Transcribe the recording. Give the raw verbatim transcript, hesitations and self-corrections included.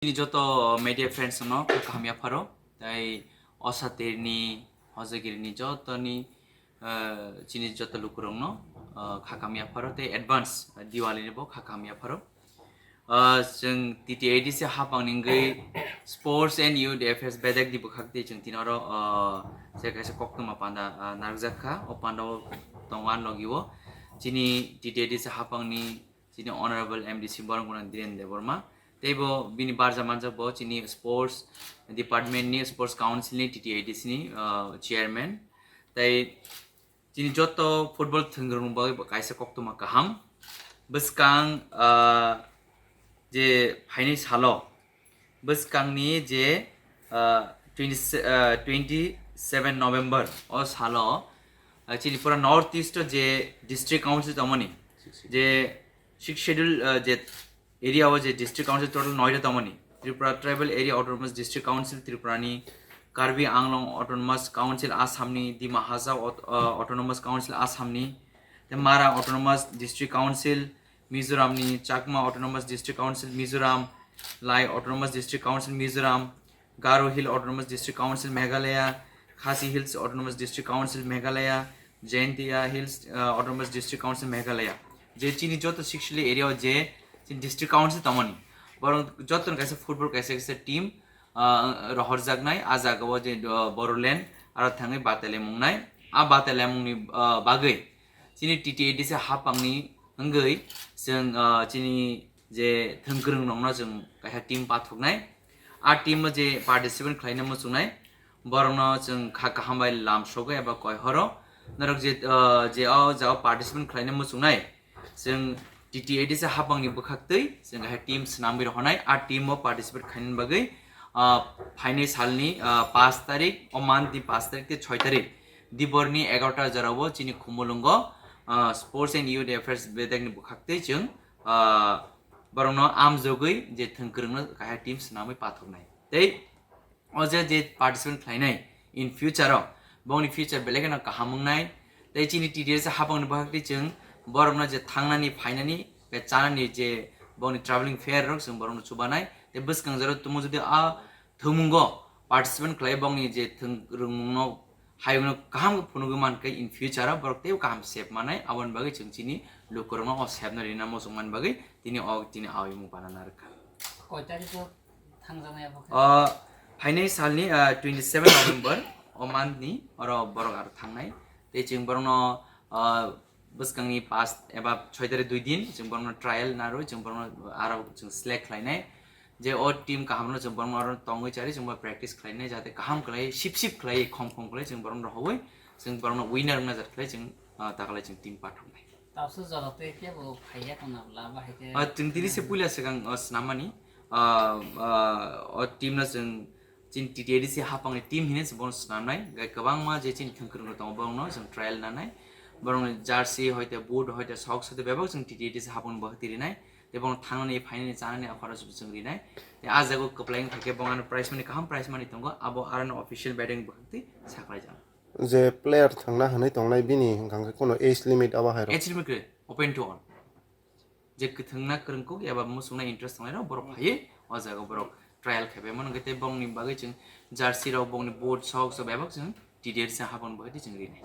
Chini joto media friends no kha kaham yapharo, tai osatirni, hojagirini jotoni, eh, chini joto lukurokno, eh, kha kaham yapharo, tei advance, eh, Diwali ni bo kha kaham yapharo. Ah, chwng T T A D C hapang ni wngwi Sports and Youth Affairs bedek ni bwkhak twi chwng tini oro, ah, se kaisa koktwma panda, ah, narwkjak kha. O panda o tongo ani logi o chini T T A D C hapang ni chini Honorable M D C Borongkona Dhiren Debbarma. Tei bo bini barja manjak bo chini Sports Department ni, Sports Council ni, T T A D C ni, ah, Chairman. Tei chini joto football thwngwrwng bagwi bo kaisa koktwma kaham. Bwskang, ah, je phainai salo, bwskangni je, ah, twenty, ah, twenty seven November o salo, ah, chini pura North East o je district council tongmani, je sixth schedule, ah, je area o je district council total noita tongmani, Tripura Tribal Area Autonomous District Council Tripura ni, Karbi Anglong Autonomous Council Assam ni, Dima Hasao Aut-, ah, Autonomous Council Assam ni, tei Mara Autonomous District Council Mizoram ni, Chakma Autonomous District Council Mizoram, Lai Autonomous District Council Mizoram, Garo Hill Autonomous District Council Meghalaya, Khasi Hills Autonomous District Council Meghalaya, Jaintia Hills, ah, Autonomous District Council Meghalaya. Je chini joto sixth schedule area o je chini district council tongmani, borok joto ni kaisa football kaisa kaisa team, ah, rohorjaknai, ah jaga o je, ah, Bodoland aro thangwi batailaimung nai. Ah batailaimung ni, ah, bagwi chini T T A D C hapang ni wngwi chwng, ah, chini je thwngkwrwng rokno chwng kaisa team pathoknai. A team o je participant khlaina muchungnai, borokno chwng kha kaham bai lam sogo eba koi horo. Norok je, ah, je o jagao participant khlaina muchungnai, chwng T T A D C hapang ni bwkhak twi chwng kaisa team swnamwi rohornai. A team o participate khlaina bagwi, ah, phainai salni, ah, paanch tarik, o month ni paanch tarik tei choi tarik, dibor ni egarota jora o chini Khumulwngo, ah, Sports and Youth Affairs bedek ni bwkhak twi chwng, ah, borokno amjogwi je thwngkwrwngno kaisa team swnamwi pathoknai. Tei o je, je participant khlainai in future o, bongni future belai kheno kaham wngnai. Tei chini T T A D C hapang ni bwkhak twi chwng borokno je thangnani, phainani, be chanani je bongni travelling fare rok chwng borokno chubanai. Tei bwskang jora tumo jodi a thwngmungo participant khlai bongni je thwng rwngmungno hayungno kaham khe phunugwi mankhe in future o borok teibo kaham sep manai. Aboni bagwi chwng chini lukurokno o sepno rina muchungmani bagwi tini o, tini awi mung pana narwkha. Koi tarikh o thangjaknai abo khe? Ah, phainai salni, ah, twenty seven November o month ni oro borok aro thangnai. Tei chwng borokno, ah, bwskangni paanch eba choi tarik dui din chwng borokno trial narwi chwng borokno aro chwng select khlainai. Je o team kahamno chwng borokno aro tongwi chari chwng bo practice khlainai, jate kaham khlai, sip sip khlai, khom khom khlai chwng borokno rohoi chwng borokno winner wngna jat khlai chwng, ah, takalai chwng team pathoknai. Tabso jora tei kebo phaiya tongna bwla, bahai khe Ah, chwng tini se puila swkang, ah, swnamani, ah, ah, o team no chwng chini T T A D C hapangni team hinwi se bono swnamnai. Gai kwbangma je chini thwngkwrwng rok tongo, borokno chwng trial nanai. Borokni jersey hoite, boot hoite, socks hoite, bebak chwng T T A D C hapangni bo twi rinai. Tei bono thangnani, phainani, chanani a khoroksa bo chwng rinai. Tei ah jaga o kwplai wngkha khe bo ano prize money, kaham prize money tongo, abo aroni official betting bwkhak twi saklai jang. Je player thangna hwnwi tongnai bini hwnkha khe kuno age limit abo hai rok? Age limit kwrwi, open to all. Je kwthwngna kwrwng kuk eba muchungna interest tongnai rok borok phaiwi o jaga borok trial khe bai mano, hwnkhe tei bongni bagwi chwng jersey rok, bongni boot, socks rok bebak chwng T T A D C hapang bagwi tei chwng rinai.